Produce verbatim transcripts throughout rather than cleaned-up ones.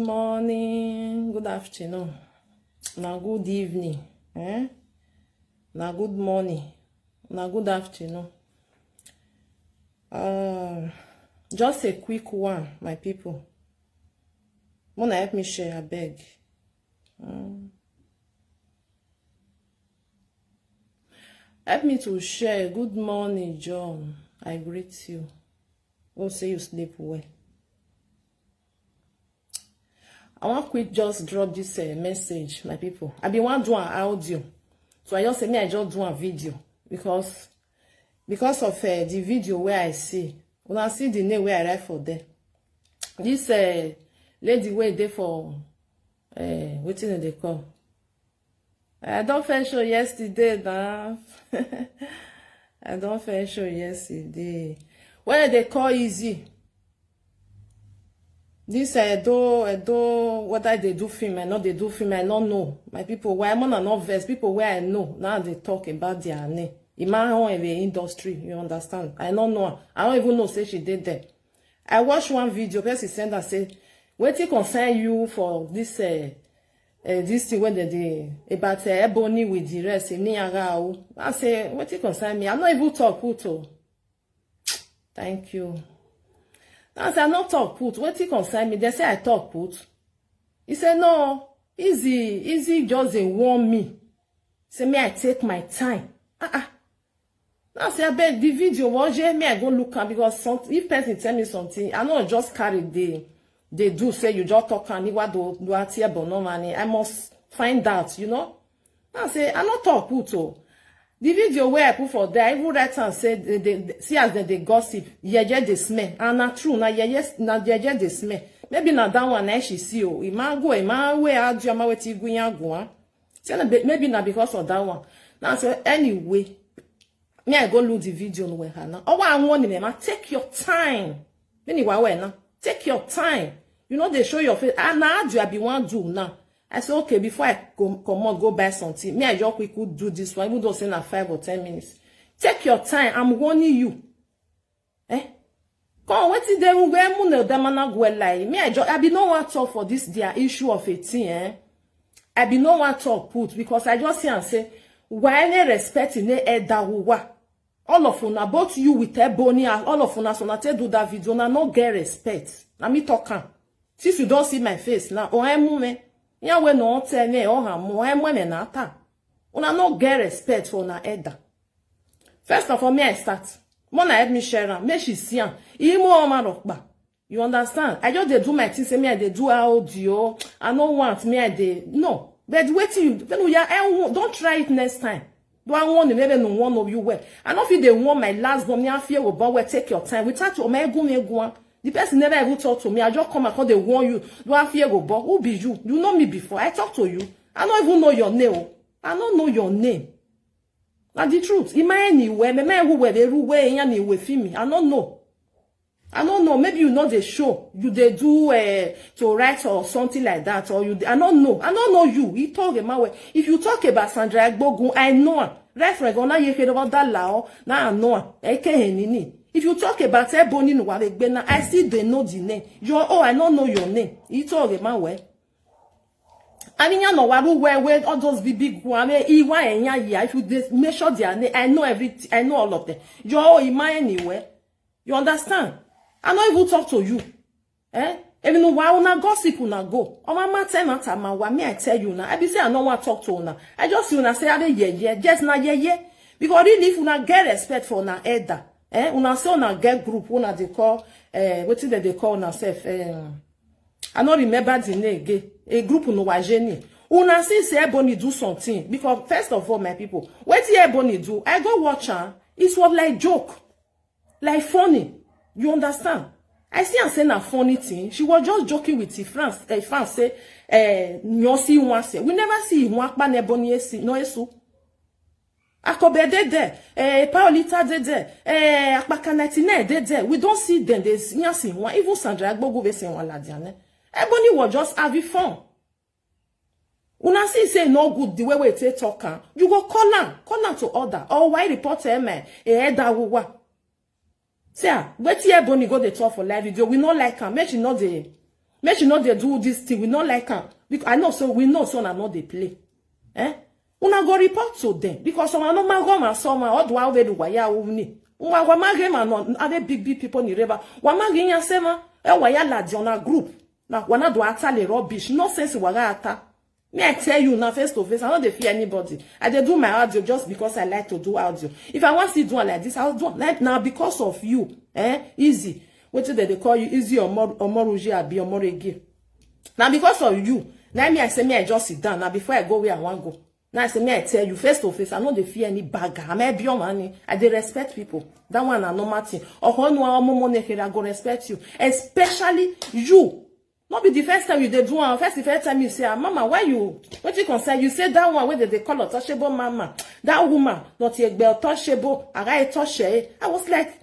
Morning, good afternoon, na good evening, eh? Na good morning, na good afternoon. Uh, just a quick one, my people. Wanna help me share, I beg. Mm. Help me to share. Good morning, John. I greet you. Oh, say you sleep well. I want quick just drop this uh, message, my people. I been want do an audio, so I just say me I just do a video because because of uh, the video where I see when I see the name where I write for there. This uh, lady where they for uh, waiting they call. I don't feel sure yesterday now. I don't feel sure yesterday. Where they call easy. This Edo, Edo, whether they do film, I know they do film, I don't know. My people, why am I not vex? People where I know, now they talk about their name. In my own in the industry, you understand? I don't know. I don't even know say she did that. I watch one video, person send and say, "What it concern you for this uh, uh, this thing when they, they about uh, Ebony with the rest in Niagara?" I say, "What it concern me? I not even talk put oh." Thank you. I say, "I not talk put. What it concern me?" They say I talk put. He said, "No, easy, easy just they warn me. Say me I take my time." Ah ah. Now say I beg the video was here, me I go look am because some, if person tell me something, I know just carry the they do say you just talk and what do do at here but no money. I must find out, you know. I say I not talk put oh. The video where I put for there, I even write and say they, they, see as they, they gossip, yeah, yeah, they smell. And not true, now yeah, yes, now yeah, yeah, they smell. Maybe not that one I she see oh. It might go, it might way out your mouth go. Say na be- maybe not because of that one. Now so anyway, me I go look the video no where now. Oh, I want him, man. Take your time. Meaning why where now? Take your time. You know they show your face. Ah, now do I be one do now? I say okay before I go come on go buy something. Me I just quick could do this one. Even though say na five or ten minutes. Take your time. I'm warning you. Eh? Come wetin dey where mune damana go lie. Me I just I be no one talk for this their issue of a thing. Eh? I be no one talk put because I just see and say why any respect in the elder who wa. All of una, both you with Ebony, and all of una, so una take do that video, una no get respect. Na me talk am. Since you don't see my face now, oh emu me. Ya we no tell me oh ham, oh emu me na ta. Una no get respect for una elder. First of all, me I start. Mona help me share am. Make she see am. Imo oma rokba. You understand? I just dey do my thing. Say me I dey do audio. I no want me I dey no. But wait till you. Then we are. I won't- Don't try it next time. Do I want maybe no one of you well? I don't feel they want my last born. Me I fear will but well take your time. We talk to Omegu me go on. The person never even talk to me. I just come and call they warn you. Do I fear go but who be you? You know me before. I talk to you. I don't even know your name. I don't know your name. Na the truth. Ima anywhere, me me who were the who were in any way for me. I don't know. I don't know. Maybe you know the show. You they do uh, to write or something like that, or you. I don't know. I don't know you. He talk about way. If you talk about Sandra Agbogun, I know her. Reference on you hear about that law. Now I know her. I can't any. If you talk about Ebony Nwabegbe now, I still they know the name. Your oh, I don't know your name. He talk about way. I mean, you know what where where all those big big one. I mean, he why and yeah, yeah. If you dis- measure their name, I know everything. I know all of them. Your oh, in my anywhere. You understand? I no even talk to you. Eh? Even why una gossip una go. Oh my matter matter my why me I tell you now. I be say I no want talk to una. I just see una say I dey yeah yeah. Just na yeah yeah. Because really if una get respect for una elder, eh? Una say una get group una dey call eh wetin dem dey call una sef eh I no remember the name again. A group no wajeni. Una see say Ebony do something because first of all my people, wetin Ebony do, I go watch am. It was like joke. Like funny. You understand? I see am say na funny thing. She was just joking with the fans. Uh, fans say, uh, "Nyosi Nwase." We never see Nwakpa Neboni Esi, no Esu. Akobe dey there. Uh, Paolita dey there. Uh, Akpaka ninety-nine dey there. We don't see them. They see one. Even Sandra Agbogu be say one ladiane. Ebony was just having fun. Una see say no good the way we take talk am. You go call am, call am to order. Or why report him eh, eh, that wa. See ah, wetin Ebony go dey talk for live video. We no like am. Make she no dey Make she no dey do this thing. We no like am. Because I know, so we know, so una no dey play. Eh? Una go report to them because some no man go and some all the one wey do waya uni. Una wa ma game and no other big big people ni reba. Wa ma ginya sema e waya la di ona group. Na wa na do atale rubbish. No sense wa ga ata. Me I tell you now face to face. I no dey fear anybody. I dey do my audio just because I like to do audio. If I want to do am like this, I'll do am. Like now because of you. Eh? Easy. Wetin dem dey call you? Easy Omor Omoruji abi Omorege. Na because of you. Na me I say me I just sit down. Na before I go where I wan go. Na I say me I tell you face to face. I no dey fear any bagger. I'm a pure man. I dey respect people. That one na normal thing. Oho no omo mo nekere, I go respect you. Especially you. No be the first time you dey do am. First, the first time you say, ah, mama, why you? Wetin concern you? Say that one wey dem dey call untouchable mama. That woman, not Egbe untouchable. Arai touch her. I was like,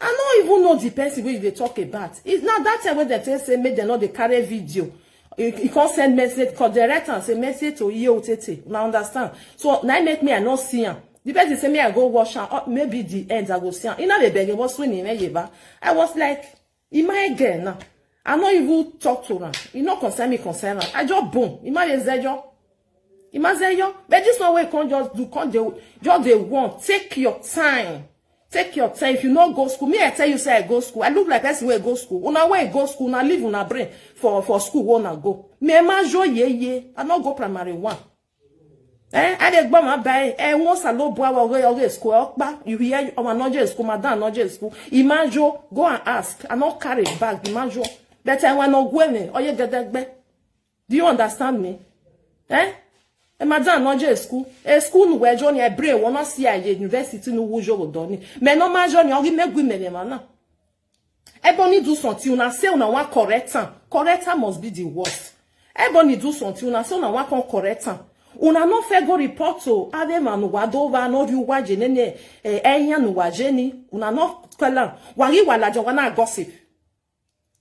I no even know the person wey you dey talk about. It's not that time wey dem take say make dem no dey carry video. You, you come send message, call direct and say message to Iye Otete. Una understand? So na im make me I no see am. The person say me I go watch am. Oh, maybe the end I go see am. E no dey beg, e was swing him head, yeba. I was like, e my girl now. I no even talk to am. E no concern me, concern am. I just boom. E ma ye zejo. E ma zejo. But this one wey come just do, come dey, just dey want. Take your time. Take your time. If you no go school, me I tell you say I go school. I look like person wey go school. Una wey go school, una leave una brain for, for school wey una go. Me ma jo ye ye. I no go primary one. Eh, I dey gbọ́ ma báyìí. Eh, wọ́n sá ló bu àwọn ọ̀rẹ́ ọ̀rẹ́ school ọ̀pá. You hear ọmọ náà jẹ́ school, madam náà jẹ́ school. Imajo, go and ask. I no carry bag, Imajo. But I want no go me. Oye gedegbe. Do you understand me? Eh? E madam náà jẹ́ school. E school nu we jo ni e brain wọ́n náà sí àyè university nu wujo wo do ni. Me no ma jo ni ogi me gwi me le mana. Ebony do something, una say una wan correct am. Correct am must be the worst. Ebony do something, una say una wan come correct am. Una no fair go report to Adema no wado wa no ri wa je nene eh enya no wa je ni. Una no kwela. Wari wala jo wa na gossip.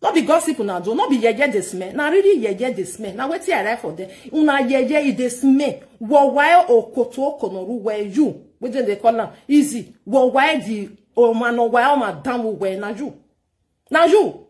No be gossip una do, no be yeye dey smell. Na really yeye dey smell. Na wetin I write for there. Una yeye e dey smell. Wo wa okoto okonoru we you. Wetin dey call am? Easy. Wo wa di o ma no wa o ma dan wo we na you. Na you.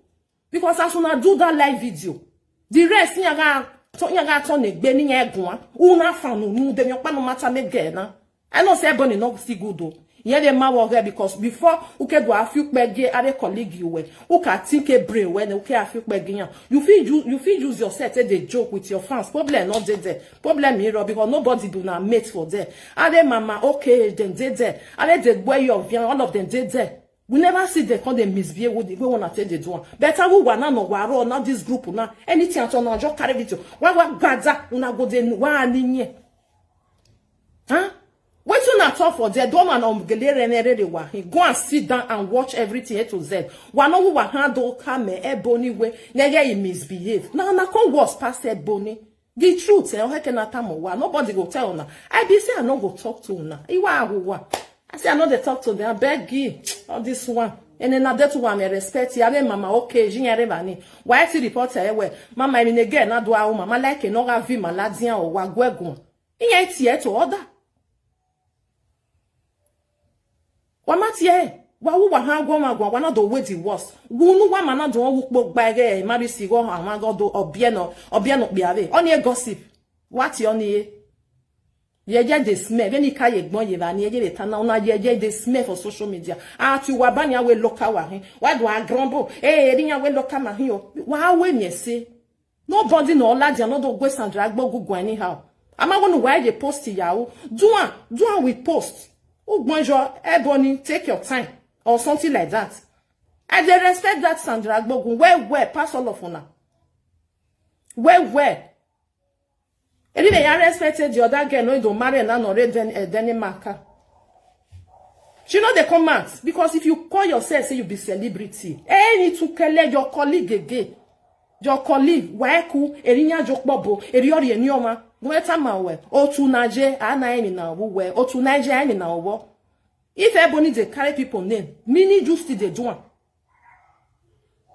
Because as una do that live video, the rest yaga to yaga to ne gbe ni egun. Una fanu nu de mi pa no matter me ge na. I know say Ebony no still good though. Yeah, they ma work because before uke do a few pege are colleague you were. Uka think a brain when uke a few pege yan. You feel you you feel use yourself take dey joke with your fans. Problem not dey there. Problem here because nobody do na mate for there. Are mama okay then dey there. Are the boy of all of them dey there. We never see them come they misbehave with the way one take dey do am. Better we wa na no wa ro na this group na. Anything at all na just carry video. Wa wa gbada una go dey wa ni yen. Huh? Wetin una talk for there? Don man omgele rene re wa. Go and sit down and watch everything A to Z. Wa no wa handle kame Ebony way. Nege he misbehave. Na na come worse pass Ebony. The truth eh oheke na tamo wa. Nobody go tell una. I be say I no go talk to una. Iwa ahuwa. I say I no dey talk to them. I beg you. All this one. And then I dey to one I respect you. I mama okay. Jinyere bani. Why ti report eh we? Mama I mean again na do a mama like no ga vi maladian o wa gwegun. Iye ti e to order. Wa ma ti e. Wa wu wa ha gwo ma gwo wa na do we di worst. Wu nu wa ma na do wu po gba ge ma bi si go ha ma go do obie no obie no bi ave. Oni e gossip. What oni e? Ye ye dey smell. Be ni ka ye gbon ye ba ni ye ye ta na una ye ye dey smell for social media. Ah ti wa ba ni awe local wa hin. Wa do a grumble. Eh, e ni awe local ma hin o. Wa we mi se. Nobody no Oladi another go Sandra Agbogu go anyhow. Am I gonna why they post Yahoo? Do one, do one with post. Ugbonjo, Ebony, take your time or something like that. I dey respect that Sandra Agbogu well well pass all of una. Well well. Anyway, I respected the other girl no don't marry and no read then uh, Denmark. She know they come out because if you call yourself say you be celebrity, any to kele your colleague again, your colleague, why ku erinya jokpobo, eriori enioma, gweta mawe, otu naje ana eni na wo we, otu naje eni na wo. If Ebony dey carry people name, mini you still dey do am.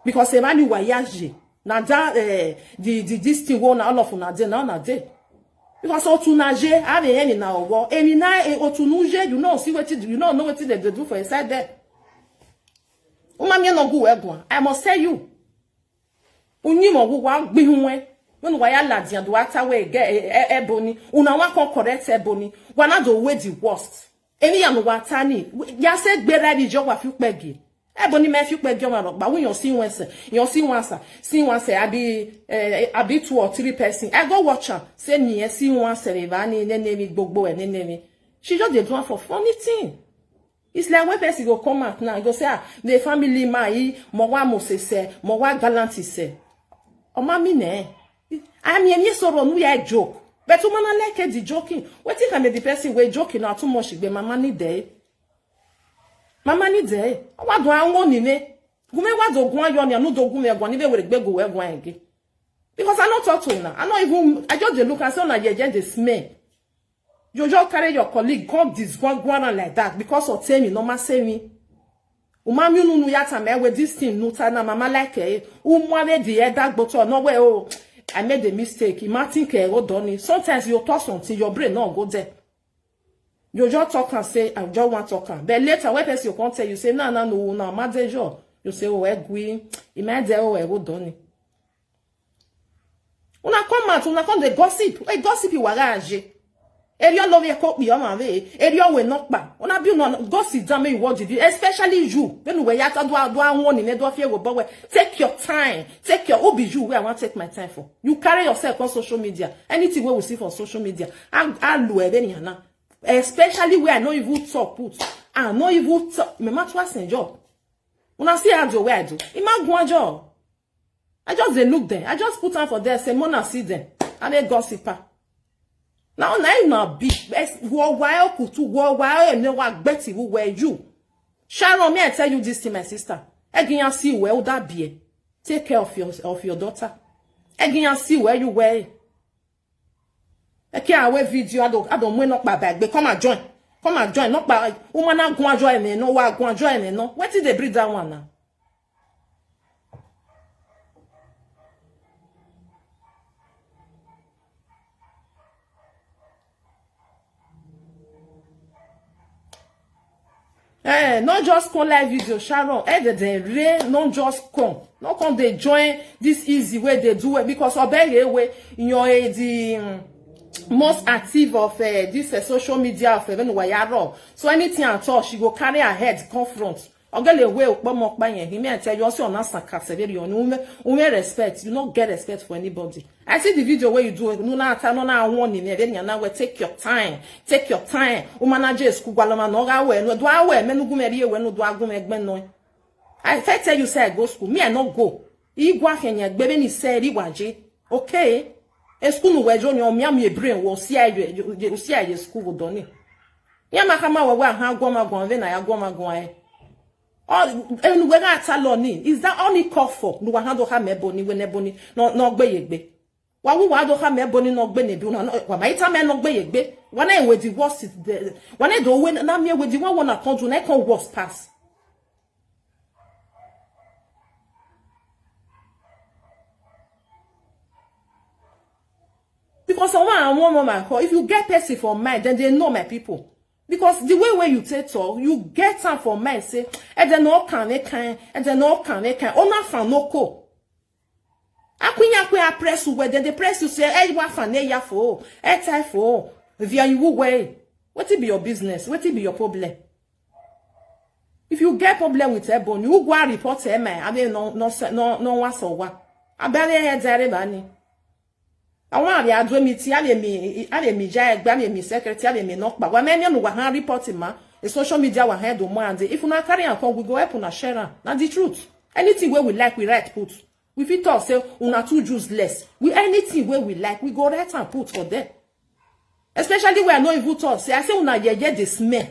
Because Emmanuel Wayaje, na that uh, the, the this thing won all of una day, now na day. Because otu naje, have a any now war. Any now eh, otu nuje, you know, see what you know, know what they do for inside there. Uma mi no go egwa. I must tell you. Unyimo wu wa gbihunwe. When wa ya ladian do ata we get Ebony. Una wa come correct Ebony. Wa na do we the worst. Eni ya no wa tani. Ya se gbera ni jo wa fi pegi. Ebony me fi pegi o ma ro pa. We yon see one say. Yon see one say. See one say. I be, eh, I be two or three person. I go watch am. Say ni e see one say. Eva ni nene mi gbogbo e nene mi. She just dey do am for funny thing. It's like when person go come out now, go say, ah, the family man, he, mo wa mo se se, mo wa galanti se. O ma mi ne. I mean, you so run, we are joke. But woman, I like the joking. What if I made the person we joking or too much, be mama ni dey? Mama ni dey. Wa do an won ni ne. Gume wa do gun ayo ni, anu do gume gun ni, we we gbe go we gun ege. Because I not talk to una. I not even, I just dey look and say, una ye, ye, dey smell. You just carry your colleague, come this one, go around like that because of temi, no ma say me. Uma mi unu nu ya ta me with this thing, nu ta na mama like eh. Umwa we the head that but no way, oh, I made a mistake. Ima think eh, oh, Donny. Sometimes you talk something, your brain not go there. You just talk and say, I just want talk am. But later, when person you come tell you, say, no, no, no, no, ma dey your. You say, oh, eh, gui. Ima dey, oh, eh, oh, Donny. Una come out, una come dey gossip. Hey, gossip you wara aje. Eri o lo mi ko pi o ma ve. Eri o we no pa. Una bi una go sit down, make you watch the video, especially you. When we ya ta do do won ni, do fear go, but we take your time. Take your, who be you where I want take my time for? You carry yourself on social media. Anything where we see for social media, I, I lo e be ni na. Especially where I no even talk put. I no even talk. Me ma twa senjo. Una see how do where I do. Ima gwajo. I just dey look them. I just put am for there, say, Mona, see them. I dey gossiper. Now, now you na big. Wo wa o kutu, wo wa o eme wa gbeti, who were you? Sharon, me I tell you this thing, my sister. Eginya see where would that be? Take care of your, of your daughter. Eginya see where you were. Eke awe video, I don't, I don't win up by bag. But come and join. Come and join. Not by woman, I go and join me. No, I go and join me. No, where did they bring that one now? Eh, no just come live video, Sharon. Eh, the, the rain, no just come. No come they join this easy way they do it because obey way you know eh, the um, most active of uh, this uh, social media of uh, Wayaro. So anything at all, she go carry her head confront. Ogele we okpomo pa yen. He may tell you also on answer category on ume ume respect. You no get respect for anybody. I see the video where you do it. No na ta no na one in there. Then you now take your time. Take your time. Umana je school gwalama no ga we no do awe me no gume ri we no do agume gbe no. I first tell you say I go school. Me I no go. Igwa fenye gbebe ni se ri waje. Okay. E school no we jo ni o mi am ye brain wo si aye si aye school wo doni. Ya ma kama we wa ha gwa ma gwa ve na ya gwa ma gwa e. Oh, enu we ga ta lo ni. Is that only call for? No wa ha do ha me boni we ne boni. No no gbe ye gbe. Wa wu wa do ha me boni no gbe ne bi no. Wa ma ita me no gbe ye gbe. Wa na we the worst is the. Wa na do we na me we the one wanna come do na come worse pass. Because I want, I want more my call. If you get person for mind, then they know my people. Because the way where you take talk, you get time for mind, say, and then no can they can, and then no can they can. Oh, not fan no ko. Akwinya kwe a press you where then they press you say, hey, what fan they ya for, hey, tie for, if you are you way. What it be your business? What it be your problem? If you get problem with Ebony, you go and report to M I. I mean, no, no, no, no, once or what? I barely heard everybody. I want to do a meeting. I mean, I mean, Jai, I mean, secretary, I mean, not, but when men who are report him, a social media were head on Monday. If we not carry and come, we go up on a share. Now the truth. Anything where we like, we write put. We fit talk say una too useless. We anything where we like, we go write and put for them. Especially where I no even talk. Say I say una yeye dey smell.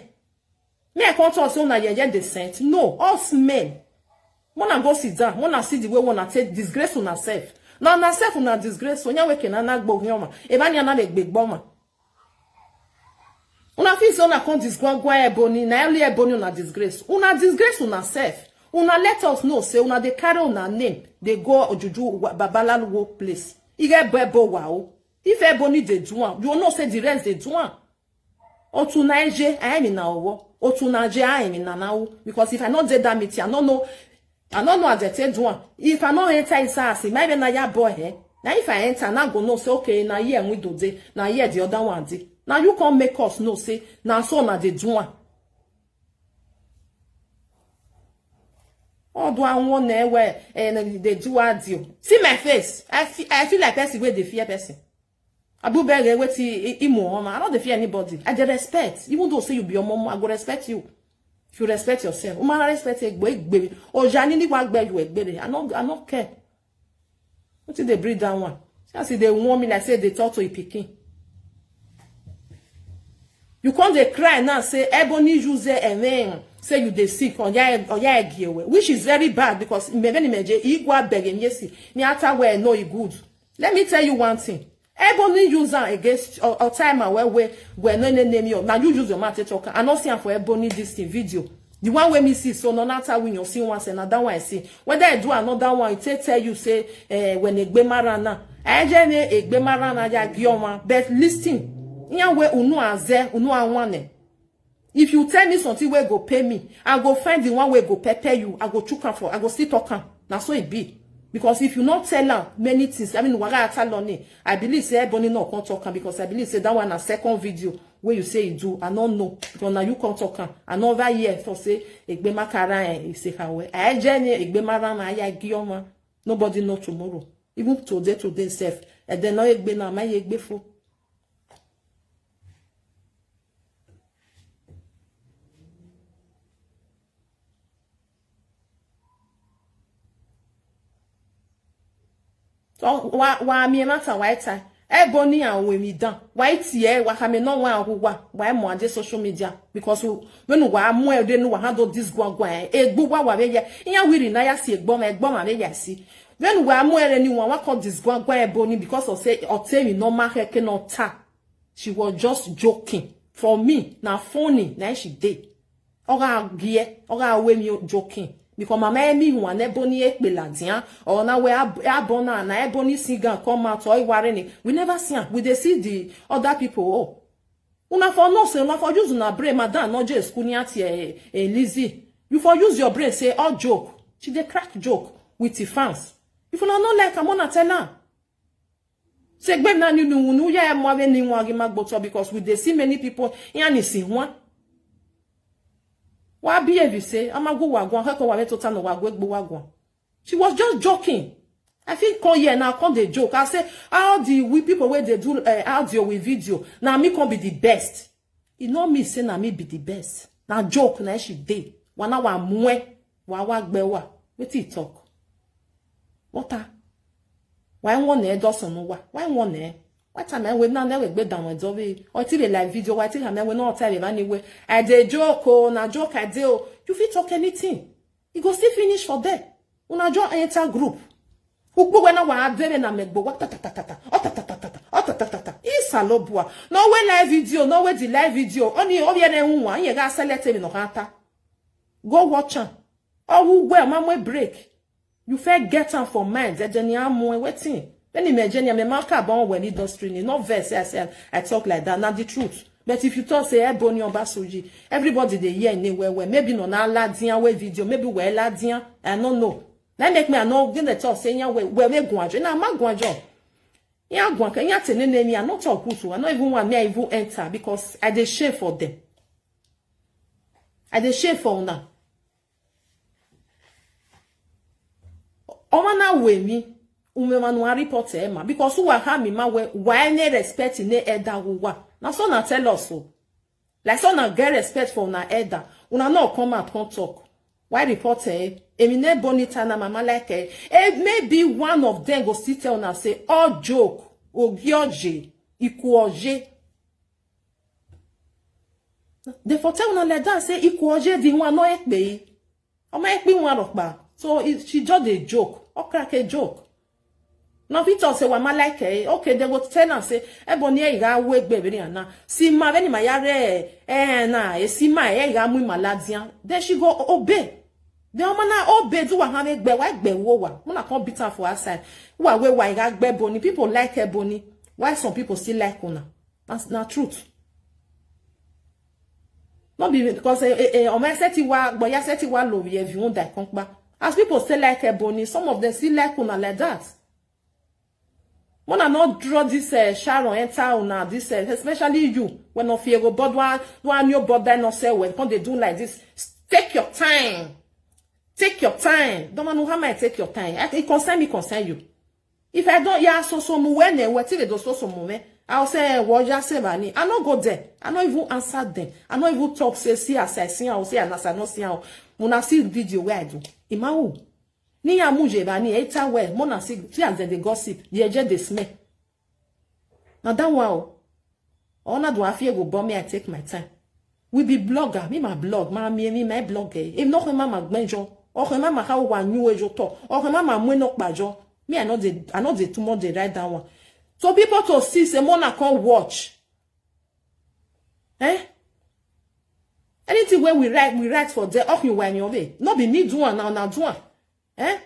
Me I can't talk say una yeye dey scent. No, us men. Wanna go sit down. Wanna see the way wanna take disgrace una self. Now una self una disgrace. So nya weke na na gbo hioma. Eba ni ana le gbe gboma. Una feel say una come disgwangwa Ebony. Na only Ebony una disgrace. Una disgrace una self. Una let us know say una dey carry una name dey go ojuju wa- babalawo place. E get bebo wa o. If Ebony dey do am, you know say the rest dey do am. Otu na eje, I am in na owo. Otu na je, I am in na na o. Because if I not did that meeting, I don't know. I no know as dem take do am. If I no enter inside house, maybe na ya boy, eh? Na if I enter, na go know say, okay, na here window dey, na here the other one dey. Na you come make us know say na so una dey do am. Although I want to wear and they do audio. See my face. I feel, I feel like person where they fear person. Abubere wetin imo homa. I no dey fear anybody. I dey respect. Even though say you be your mom, I go respect you. If you respect yourself, woman respect egbe egbe. Ojani ni wa gbe you egbere. I no, I no care. Wetin dey breed that one? See as e dey warn me like say they talk to a pikin. You come dey cry now say Ebony use and then say you dey sick on your, on your egg, which is very bad because many meje igwa begging yesi ni ata where no e good. Let me tell you one thing. Ebony use am against or, or time away where where no name you. Now you use your mouth to talk. I no see am for Ebony this thing video. The one wey me see so no matter when you see one say na that one I see. Whether I do another one, I take tell you say eh when egbe mara na. I je ne egbe mara na ya gioma. But listen. Iya we unu aze unu anwane. If you tell me something wey go pay me, I go find the one wey go pepper you. I go chook am for. I go still talk am. Na so e be. Because if you no tell am many things, I mean, waga ata loni. I believe say Ebony no come talk am because I believe say that one na second video wey you say you do. I no know because na you come talk am. I no ever hear for say egbe makara eh e say how well. I je ni egbe mara na ya gioma. Nobody know tomorrow. Even today, today self. And then no egbe na my egbe for. So wa wa mi mata wa ita. Ebony and we mi dan. Wa iti e wa kame no wa hu wa. Wa mo ade social media because when wa mo e de no wa handle this gwa gwa. E gbo wa wa be ye. Iya wiri na ya si egbo ma egbo ma be ya si. When wa mo e ni wa wa call this gwa gwa Ebony because of say o tell me no ma he ke no ta. She was just joking. For me, na funny na she dey. Oga gie, oga we mi joking. Because mama emi wan Ebony ekpe ladian, or na we abona na Ebony singer come out or iwareni. We never see am. We dey see the other people. Oh, una for no say una for use una brain, madam no je school ni ati eh, eh, Lizzy. You for use your brain say all joke. She dey crack joke with the fans. If una no like am, una tell am. Say gbe na ni nu nu ya mo we ni wan gi magboto because we dey see many people yan ni si wan. Wa behave say amagu wa gwan he ko wa me to tano wa gwe gbo wa gwan. She was just joking. I feel come here now come dey joke. I say all the we people wey dey do uh, audio with video na me come be the best. E no mean say na me be the best. Na joke na she dey. Wa na wa mwe wa wa gbe wa. Wetin e talk? Water. Why one eh doesn't know what? Why one eh? What time I will not never be down with Zoe? Or till like video, why till I will not tell him anyway. I dey joke, oh, na joke I dey. Oh. You fit talk anything. You go still finish for there. Una join enter group. Ukpo when I want very na megbo. What ta ta ta ta ta. Oh ta ta ta ta ta. Oh ta ta ta ta. Isalobua. No way live video. No way the live video. Only obi ene unwa. Ye ga select me no hata. Go watch am. Oh, who well, man, we break. You fair get am for mind. Ejeni amu wetin? When imagine me mark about when industry ni no verse. I say I talk like that. Not the truth. But if you talk say Ebony Obasoji, everybody dey hear ni well well. Maybe no na ladian we video. Maybe we ladian. I don't know. That make me I know. Gonna talk say yeah we we we guanjo. Na ma guanjo. Yeah guan. Can you tell me? I not talk good. I not even want me I even enter because I dey shame for them. I dey shame for una. Oma na we mi ume manu a report e ma because who are me ma we why ne respect ne elder who wa. Na so na tell us so. Like so na get respect for una elder. Una no come out come talk. Why report e? Emi ne bonita na mama like e. E maybe one of them go sit tell una say all joke. Ogioje. Ikuoje. They for tell una like that say Ikuoje the one no ekpe. Oma ekpe one rock ba. So it, she just a joke. Or crack a joke. Now if it say wa ma like eh, okay, they go tell and say Ebony e ga we gbe be na. Si ma be ni ma ya re eh na e si ma e ga mu ma ladian. Then she go obey. The woman na obey do wa ha me gbe wa gbe wo wa. Una come beat her for outside. Wa we wa ga gbe Ebony. People like Ebony. Why some people still like una? That's not truth. No be because eh eh eh omo seti wa gboya seti wa lo ye vi won da kon pa. As people say like Ebony, some of them still like una like that. When I not draw this uh, Sharon enter una this, uh, especially you, when of you go but one one your body not say well, come they do like this. Take your time. Take your time. Don't know how might take your time. I, it concern me, concern you. If I don't, yeah, so so mu when they were till they do so so mu when I'll say, eh, what just say bani. I not go there. I not even answer them. I not even talk. Say, see as I see, I'll say, and as I not see, I'll when I see video where I do. Imawu. Ni ya muje bani. Eta where mona see, see as they gossip. They just they smell. Now that one. Oh, ona do afie go bomb me, I take my time. We be blogger, me my blog, ma me me my blog eh. If no mama gbenjo, or mama how one new ejo to, or mama mwe no pajo. Me I know the I know the too much they write that one. So people to see say mona come watch. Eh? Anything where we write, we write for there. Oh, you when your way. No be me do one now, now do one. Eh?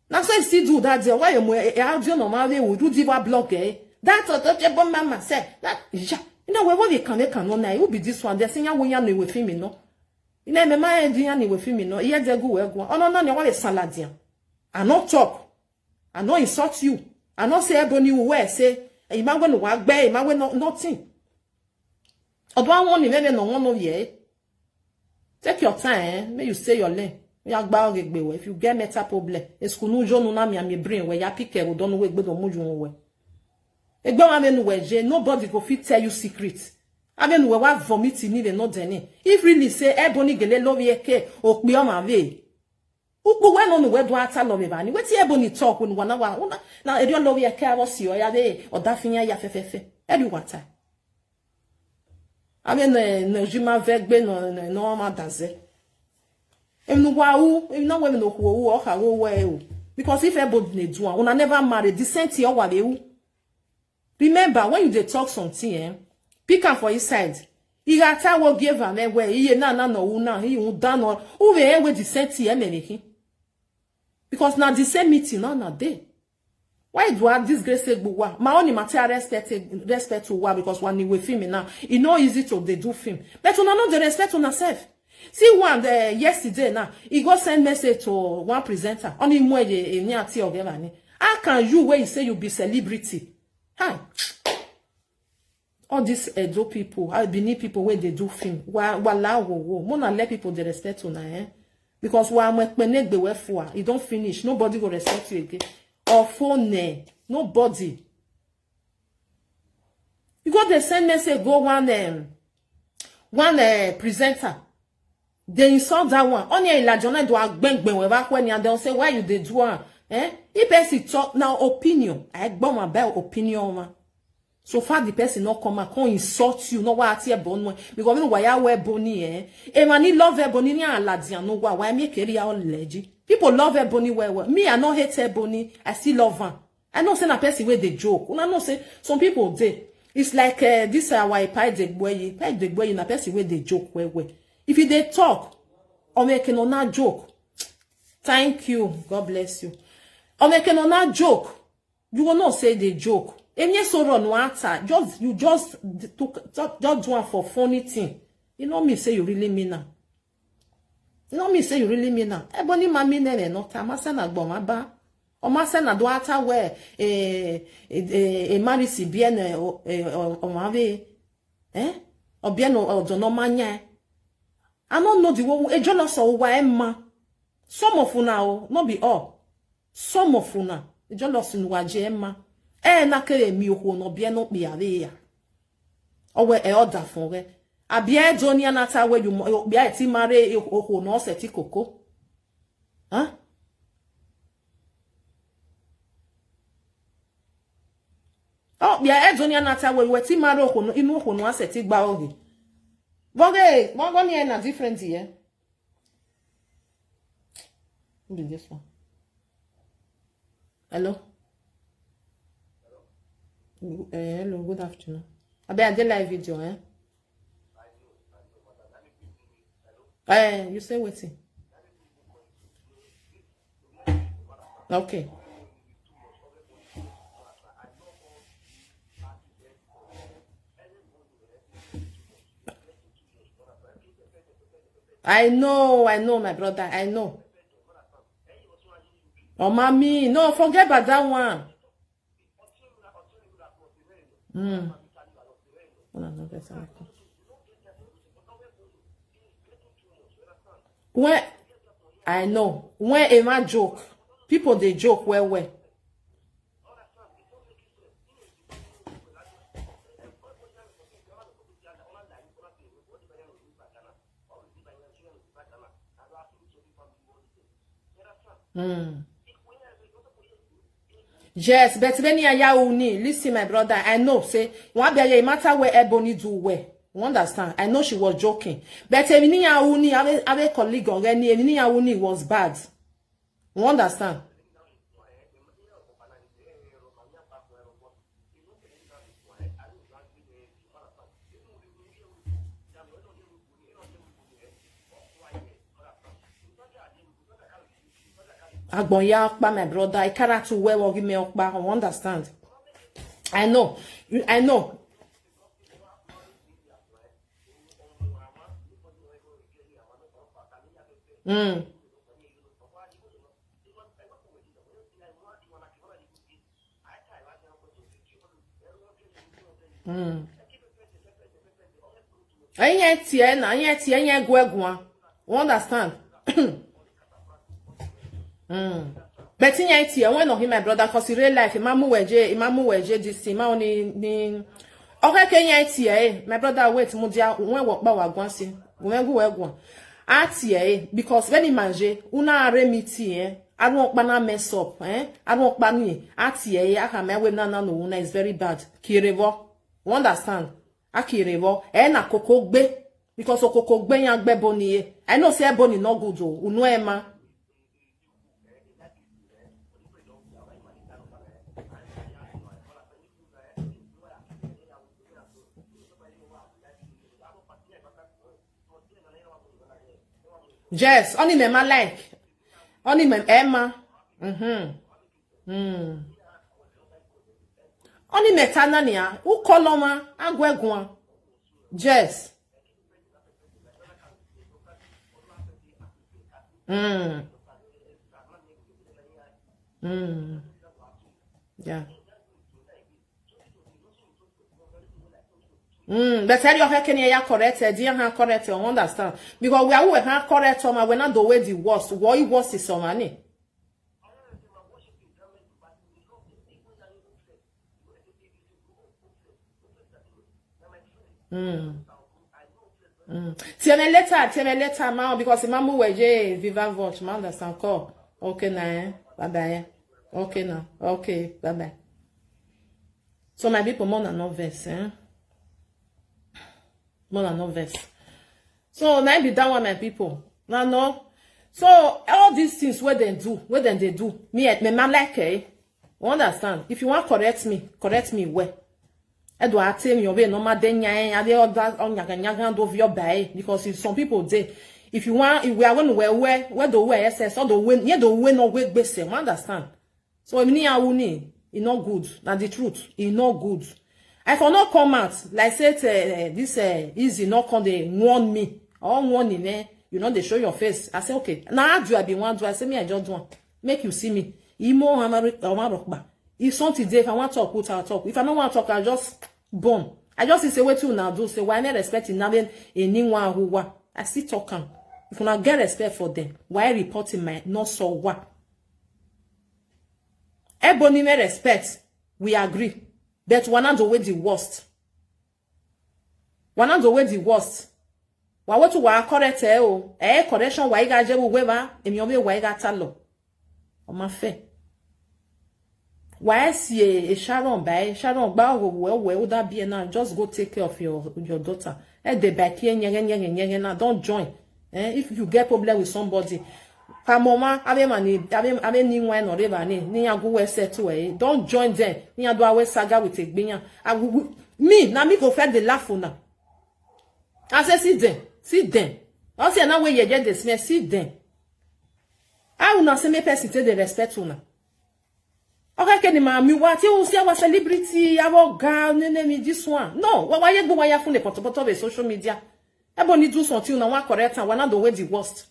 Now so you still do that there. Why you more eh, eh, audio normal way we do diva blog eh? That or that bomb mama say that yeah. You know where we can they can one night. Who be this one? They say ya we ya no we film no. You know me my idea ni we film no. Yeah, they go we go. Oh no no, you want a saladian. I not talk. I not insult you. I not say Ebony where say. Ima we no wa gbe, ima we no nothing. Although I want him, maybe no one no yeah. Take your time, eh? May you say your lane. We are bound to be if you get mental problem. It's kunu jo no na mi ami brain where ya pick e don't know where gbe don muju where. Egbe wa menu we je, nobody go fit tell you secret. Amenu we wa vomit ni le no deni. If really say Ebony gele love ye ke okpi o ma ve. Ukpu we no no we do ata love ba ni. Wetin Ebony talk when wana wa. Una na e do love ye ke abo si o ya de o da fin ya ya fefefe. E do wata. Ame no no jima vegbe no no no ma daze. Em no wa u, em no we no ku u o ka wo we u. Because if Ebony do, una never marry, the same thing o wa be u. Remember when you dey talk something eh, pick am for inside. Igata wo give am eh, where iye na na no u na he u da no u we eh, we the same thing eh, me he. Because na the same meeting na na dey. Why do I disgrace Egbuwa? My own matter respect respect to wa because one we film now. E no easy to dey do film. But una no dey respect una self. See one uh, yesterday now, he go send message to one presenter. Only more ye ni ati ogevani. How can you where you say you be celebrity? Hi. All these Edo people, I Benin people where they do film. Wa wa la wo wo. Mona let people they respect una eh. Because wa mo penegbe we for. You don't finish. Nobody go respect you again. Or phone eh. Nobody. You go they send message go one um, one uh, presenter. They insult that one. Only a lajona do a bang bang weba when and they'll say why you dey do am. Eh? If person talk now opinion, I gbọ́ my bell opinion ma. So far the person not come and come insult you, no why I born one. Because me why I wear bony eh. E man he love Ebony ni aladian no why why me carry all legend. People love Ebony well well. Me I no hate Ebony, I still love her. I know say na person wey dey joke. Una know say some people dey. It's like uh, this our Ipai Degboye. Ipai Degboye na person wey dey joke well well. If you dey talk, Omeke no na joke. Thank you. God bless you. Omeke no na joke. You will not say they joke. Enye soro no ata. Just you just took just do am for funny thing. You know me say you really mean am. You know me say you really mean am. Ebony ma mean nene no ta ma se na gbo ma ba. O ma se na do ata we e e e, e marry si bien e o e, o o ma ve. Eh? O bien o o do no ma nya. I don't know the one e jolo so wa e ma. Some of una o, not be all. Some of una e jolo si nu wa je e ma. E na kere mi o ko no bien no pe are ya. O we e order fun we. Abi e do ni anata we you mo- be e ti marry o ko no se ti koko. Huh? Oh, be e do ni anata we we ti marry o ko no inu o ko no ase ti gba oge. Boge, bogo ni e na different here. Who be this one? Hello. Uh, hello, good afternoon. I be I dey live video, eh? Eh, you say wetin? Okay. I know, I know, my brother, I know. Oh, mommy, no, forget about that one. Mm. Hold on, no, that's not cool. When I know when a man joke, people they joke well well. Mm. Yes, but many are uni. Listen, my brother, I know. Say, one be a matter where Ebony do well. You understand? I know she was joking. But Emini Auni, have a colleague already, Emini Auni was bad. You understand? Agbon ya okpa, my brother. I carry to where will give me okpa. I understand. I know. I know. Mm. Mm. Enye tie na, enye tie, enye gwegwa. You understand? Mm. But enye tie, when no him, my brother, cause in real life, imamu weje, imamu weje this thing, ma oni ni. Okay, ke enye tie, eh, my brother, wait, mudia, when work ba wa gwansi, when go we gwan. Atie, eh, because when he mange, una are mi tie, eh, I don't want na mess up, eh, I don't want ni. Atie, eh, I can my way na na no una is very bad. Kirevo, you understand? Akirevo, eh, na koko gbe, because okoko gbe yan gbe boni, eh. I know say boni no good o, unu ema. Yes, only me ma like. Only me Emma. Mm-hmm. Mm. Only me tanania. U koloma. Agwegwa. Yes. Mm. Mm. Yeah. Mm, but tell your head, can you correct it? Do you have correct it? I understand. Because we are who have correct some, we're not the way the worst. What it was is some money. Mm. Mm. Tell me later, tell me later, ma, because Imamu Weje, Viva Voce, ma understand call. Okay, na, eh? Bye bye, eh? Okay, na. Okay, bye bye. So, my people, more than no verse, eh? More than no verse. So, na be that one, my people. Now, no. So, all these things where they do, where then they do, me, eh, me, man like, eh? You understand? If you want correct me, correct me well. Edo ate mi obe no ma de nya, eh, ade oda, onyaga, nyaga do vio bae, because if some people dey, if you want, if we are going where, where, where the way S S, or the way, near the way no way gbese, you understand? So, if ni awuni, e no good. Na the truth, e no good. I for not come out, like say, eh, this, eh, easy, not come dey warn me, or warning, eh, you know, they show your face. I say, okay, now how do I be one do? I say, me, I just do one. Make you see me. Imo hamari, omarokba. If something dey, if I want talk, put out talk. If I don't want talk, I just boom. I just say, wait till now, do say, why not respecting now then anyone who wa? I still talk am. If una get respect for them, why reporting my not so what? Ebony may respect, we agree. But one hand away the worst. One hand away the worst. Wa wetu wa correct, eh, o. Eh, correction wa iga je wo weba, emi obe wa iga talo. O ma fe. Wa si e, e Sharon ba, e Sharon gba wo wo wo, o da bi e na, just go take care of your, your daughter. E de ba ki e nyege, nyege, nyege na, don't join. Eh, if you get problem with somebody, ka mama, ave mani, ave, ave ni wine or ever ni, ni ya go we settle, eh. Don't join them. Ni ya do awe saga with a gbinya. I will, will, me, na me go fed the laugh una. I say, see them, see them. I say, now where you get the smell, see them. How una say me person take the respect una? Okay, can ma mi wa ti o say our celebrity, our girl, ne, ne, me this one. No, why, why you go, why you phone the poto poto of social media? Ebony do something, una wan correct am, una don wey the worst.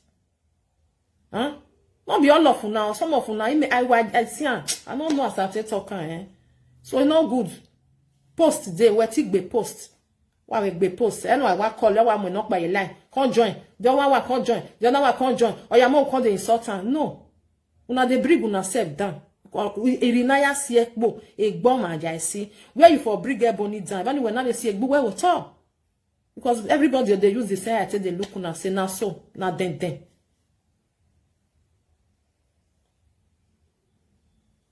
Huh? No be all of una, some of una, I, I, I see am. I no know as I take talk am, eh? So e no good. Post dey, wetin gbe post? Wa we gbe post. Eh, no, I wa call, wa mo no pa line. Come join. The one wa come join. The other wa come join. Oya, mo come dey insult am. No. Una dey bring una self down. Irinaya si ekpo, egbo ma ja si. Where you for bring Ebony down? Anyway, now they see egbo where we talk. Because everybody dey use the same eye take dey look una say na so, na dem dem.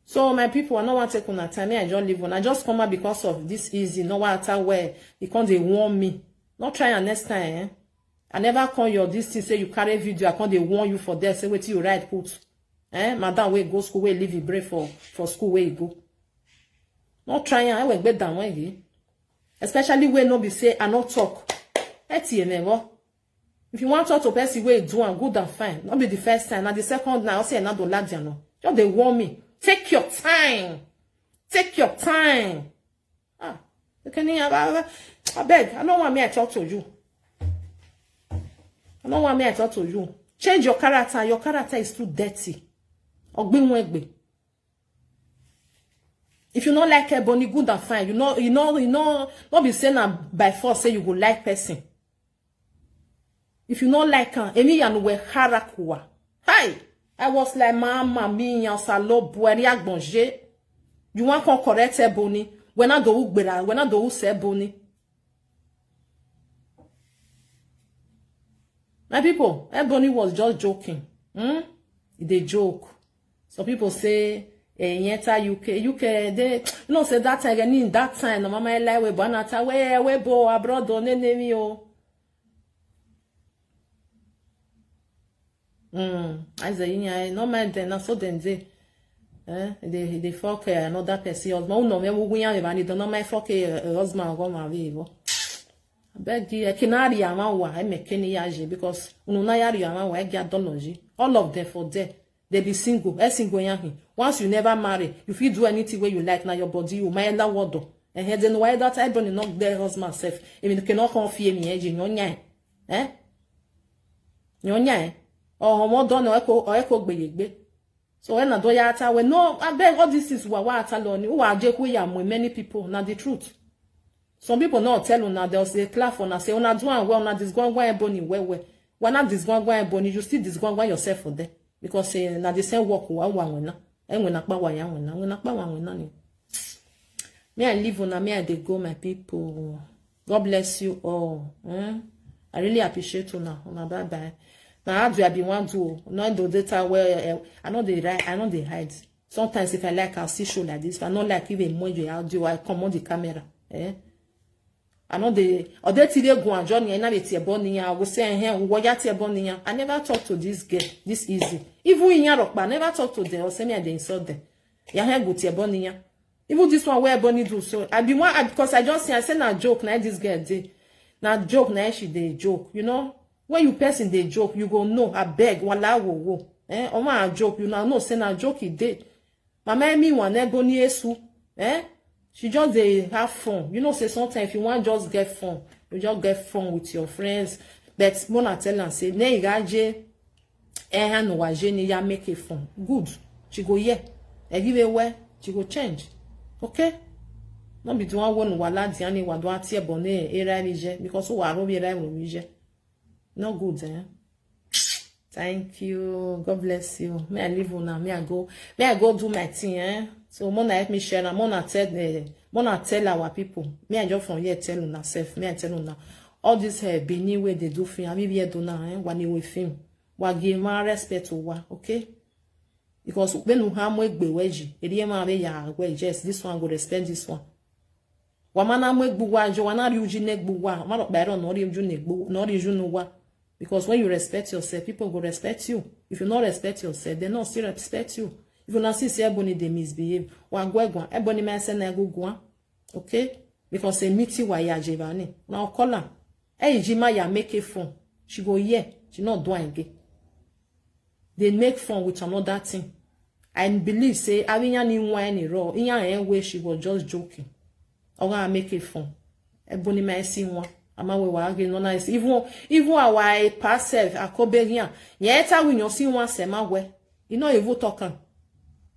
So my people, I no wan take una time. Me, I just leave una. I just come out because of this easy. No matter where, e come dey warn me. No try am next time, eh? I never come your this thing say you carry video. I come dey warn you for there. Say wetin you write put. Eh? Madam wey go school, wey leave e brain for, for school wey e go. No try am. I will get down when he. Especially when no be say I no talk. Eti emewo. If you want talk to person wey do am, good and fine. Not be the first time. Na the second now. I say another ladiano. Just dey warn me. Take your time. Take your time. Ah, okay, I, I, I beg. I don't want me I talk to you. I don't want me I talk to you. Change your character. Your character is too dirty. Ogbinwegbe. If you no like Ebony, good and fine. You know, you know, you know, not be saying that by force say you go like person. If you no like am, emi ya no we harakua. Hi, I was like, "Mama mia, salo bueri agbonje." You wan come correct Ebony? When I do ugbera, when I do use Ebony. My people, Ebony was just joking. Hmm? E dey joke. Some people say, eh, e enter U K. U K, they, you know, say that time, again, in that time, no mama lie we banata we, we bo abroad, don't name me, oh. Mm, I say, yeah, no mind them, na so dem dey. Eh, they, they fuck, eh, another person husband. Who know me, who we are, man, they don't know my fuck, eh, husband, go my way, go. I beg you, I can't read your man, why I make any yaji, because unu na yari your man, why I get dollars. All of them for there. They be single, eh, single yahi. Once you never marry, you fit do anything where you like, now your body, you my elder water. And then why that I don't know their husband self. I mean, cannot come fear me, eh, you know, eh? Nyonya, eh? Or homo don or echo, or echo gbeyegbe. So when I do yata, we no, I beg all this is wa wa ata loni. Who are je ku ya mo many people, na the truth. Some people no tell una, they'll say, clap for una, say, una do am well, una disgwangwa Ebony well well. Wa na disgwangwa Ebony, you still disgwangwa yourself for there. Because, eh, na the same work wa wa wena. Eh, wena pa wa ya wena, wena pa wa wena ni. Me, I leave una, me, I dey go, my people. God bless you all. Eh? I really appreciate una. Una bye bye. Now, how do I be one do? No, the data where, eh, I know they write, I know they hide. Sometimes if I like, I'll see show like this. If I don't like, even more you audio, I come on the camera. Eh? I know they, or they till they go and join me, I never tear Bonnie. I will say, eh, what ya tear Bonnie? I never talk to this girl, this easy. Even in Europe, I never talk to them or say me, I dey insult them. Ya hair go tear Bonnie. Even this one where Bonnie do so, I be one, I, because I just say, I say na joke, na this girl dey. Na joke, na she dey joke, you know. When you person dey joke, you go know, I beg, wala wo wo. Eh, Oma a joke, you now know say na joke e dey. Mama Emi one, eh, go ni esu. Eh? She just dey have fun. You know say sometimes if you want just get fun, you just get fun with your friends. But Mona tell am say, ne igaje, eh, no wa je ni ya make a fun. Good. She go, yeah. I give it where she go change. Okay? No be the one won wala di ani wa do ati ebo ne era mi je, because wa ro mi era mi je. No good, eh? Thank you. God bless you. Me, I leave una. Me, I go. Me, I go do my thing, eh? So, Mona help me share. Mona tell, eh, Mona tell our people. Me, I just from here tell una self. Me, I tell una. All this, eh, Benin way they do film. I mean, we do now, eh? When we film, we give my respect to wa, okay? Because when you have more gbeweji, eri ma be ya we, yes, this one go respect this one. Wa mana mo egbu wa jo, wa na ri uji na egbu wa. Ma ro pe ro no ri uju na egbu, no ri uju nu wa. Because when you respect yourself, people go respect you. If you not respect yourself, they not still respect you. If you not see say Ebony dey misbehave, wa go egwa. Ebony ma se na egwu gwa. Okay? Because a meeting wa ya je ba ni. Na okola. E ji ma ya make a fun. She go here. She not do again. They make fun with another thing. I believe say having an in wine in raw, in her way she was just joking. Or I make it fun. Ebony my see one. Ama we wa again no nice. Even, even our past self, Akoberian. Yet I will not see one sema we. He no even talk am.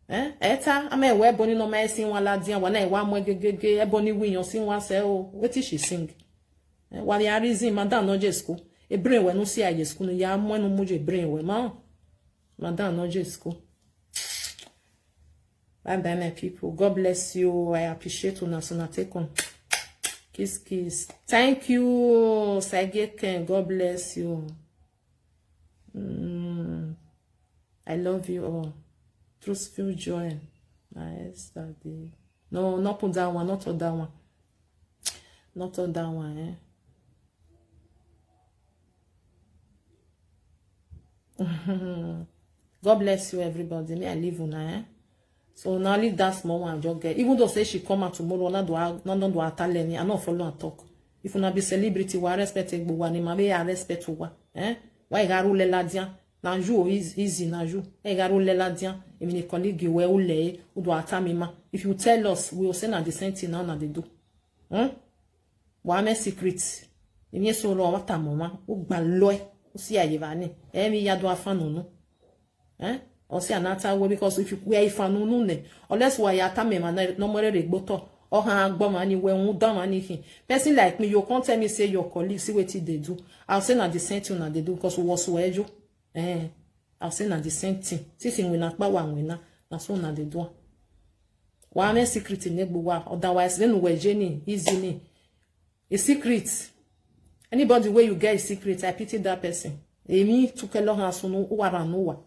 Eh? Eta, ama ewe Ebony no ma esi nwa ladian, wa na ewa mwe gegege, Ebony winyon si nwa se o. Wetin she sing? Eh, wa ya reason, madam no je school. E brain we no si a je school, no ya mwe no mu je brain we, ma. Madam no je school. Bye bye, my people. God bless you. I appreciate una, so una take on. Kiss, kiss. Thank you, Sageken. God bless you. Mm, I love you all. Truthful joy. Nice, Daddy. No, not put that one, not on that one. Not on that one, eh? God bless you, everybody. Me, I leave una, eh? So now leave that small one, just get. Even though say she come out tomorrow, na do I, no, no do I tell any. I no follow and talk. If una be celebrity, wa respect egbo wa ni ma be I respect wa, eh? Wa I garu le ladian? Na you o, easy, easy, na you. I garu le ladian. Even a colleague we ule, u do atami ma. If you tell us, we will say na the same thing now na they do. Hmm? Wa me secret. Imi so ro wa ta mo ma. U gba lo e. U si aye ba ni. E mi ya do afanu nu. Eh? O si anata we, because if you we ifanu nu ne. Unless wa ya ta me ma na no more re gboto. O ha gbo ma ni we un do ma ni hin. Person like me, you can't tell me say your colleague see wetin they do. I'll say na the same thing na they do because we was we you. Eh. I'll say na the same thing. Since we na pa wa we na. Na so na they do. Wa me secret in egbo wa. Otherwise, then we je ni, easy ni. A secret. Anybody where you get a secret, I pity that person. Emi tukelo ha sunu uwara nuwa.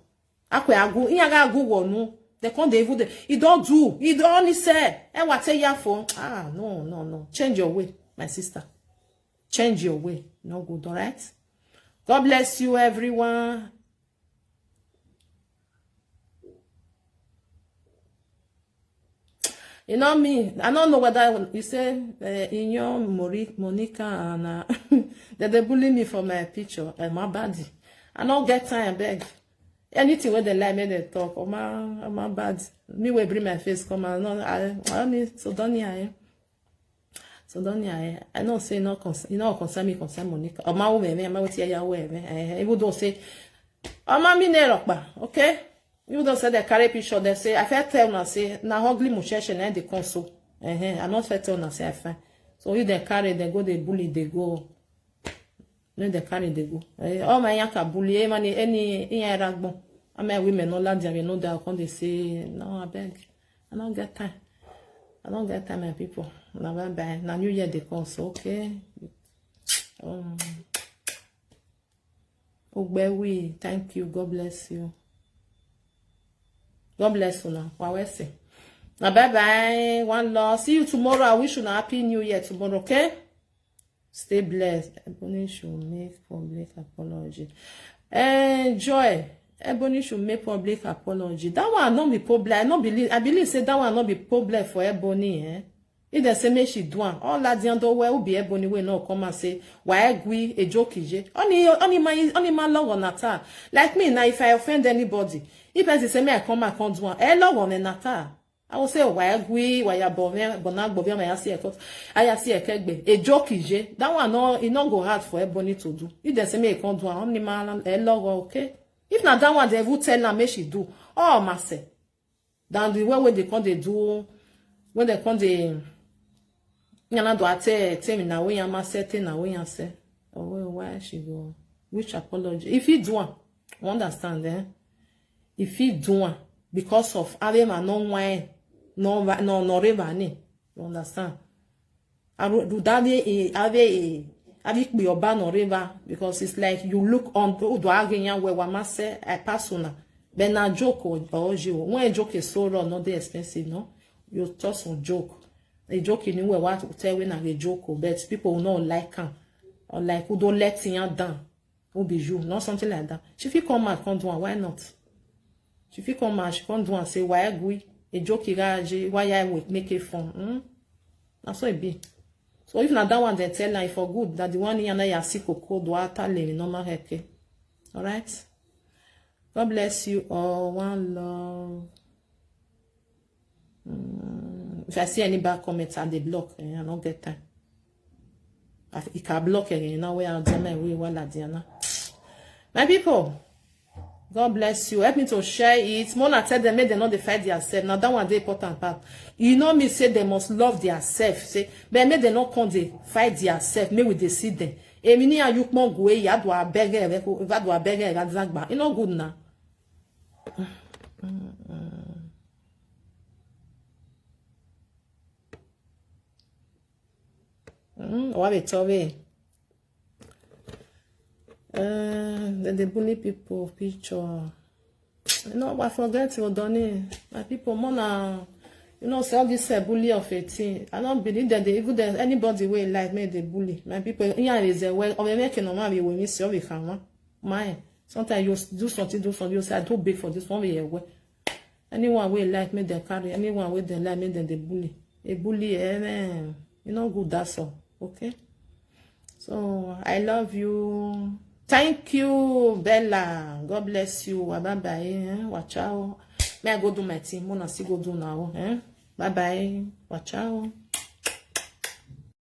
Akwe agu, iya ga agu wonu. They come, they even, they, he don't do, he don't only say, e wa te ya for. Ah, no, no, no. Change your way, my sister. Change your way. No good, all right? God bless you, everyone. You know me, I don't know whether you say, uh, in your Mori-, Monica and, uh, that they bully me for my picture and my body. I don't get time, I beg. Anything where they like me, they talk. Oh my, oh my bad. Me will bring my face come out. No, I, I don't need so don't need I. So don't need I. I know say no concern, you know concern me, concern Monica. Oh my woman, me, my woman, yeah, yeah, me. Eh, even though say, oh my, me ne rock ba, okay? You don't say they carry picture, they say, I fit tell una say, na ugly musheshe na they come so. Eh, eh, I not fit tell una say I fine. So if they carry, they go, they bully, they go. No, they carry, they go. Eh, all my yaka bully, eh, man, any, any ragbon. I mean, women no land there, we know that I come, they say, no, I beg. I don't get time. I don't get time, my people. Na bye bye. Na New Year they come, so okay. Um, Ogbewi, thank you. God bless you. God bless you now. Wa we say. Na bye bye. One love. See you tomorrow. I wish you a happy New Year tomorrow, okay? Stay blessed. Ebony should make public apology. Enjoy. Ebony should make public apology. That one no be problem. I no believe. I believe say that one no be problem for Ebony, eh? If they say make she do am, all that the other way will be Ebony wey no come and say, "Why agree a joke is it?" Only, only my, only my love on attack. Like me now, if I offend anybody, if I say me I come, I can't do am, eh, love on an attack. I will say, "Why agree? Why ya bove? Bona bove? My yasi ekot. I yasi ekegbe. A joke is it?" That one no, it no go hard for Ebony to do. If they say me I can't do am, only my, eh, love, okay. If na that one they will tell her make she do. Oh, my say. Than the way when they come they do, when they come they, you know, do I tell, tell me now when you say, tell now when you say, oh, well, why she go? Which apology? If he do one, you understand, eh? If he do one because of having a no wine, no, no, no river, ni, you understand? Aru-, do that way, eh, have a, have it be your ban or river, because it's like you look on, oh, do I get yan where one must say, I pass on. But na joke or, or you, when a joke is so raw, not the expensive, no? You toss on joke. A joke you know what to tell when I a joke, oh, but people will not like her. Or like, who don't let him down. Who be you? Not something like that. She fit come out, come do am. Why not? She fit come out, she come do am, say, "Why agree? A joke, you guys, why I will make it fun?" Hmm? That's what it be. So if na that one they tell her for good, that the one in ya see cocoa, do I tell you, normal heke. All right? God bless you all. One love. Mm, if I see any bad comments, I dey block. Eh, I don't get time. I, I can block again. Now where I'm doing my way, while I do now. My people, God bless you. Help me to share it. Mona tell them make dem no dey fight their self. Now that one dey important part. You know me say they must love their self. Say, but make dem no come dey fight their self. Make we dey see them. Èmi ní ayúpọ̀n gùn èyí, àdùn abẹ́rẹ́ rẹ kó, àdùn abẹ́rẹ́ rẹ zàgbà. E no good na. Mm, what we tell me? Uh, then they bully people picture. You know, I forget you done it. My people, more now. You know, say all this uh, bully of a thing. I don't believe that they even there anybody way like me they bully. My people, here is a way of making no man we miss you we can one. My sometimes you do something, do something. You say I do big for this one we well. Anyone we like me they carry. Anyone we they like me then they bully. A bully, eh? You know good that's all. Okay. So I love you. Thank you, Bella. God bless you. Bye bye. Eh? Watch out. May I go do my thing? Mona see go do now. Eh? Bye bye. Watch out.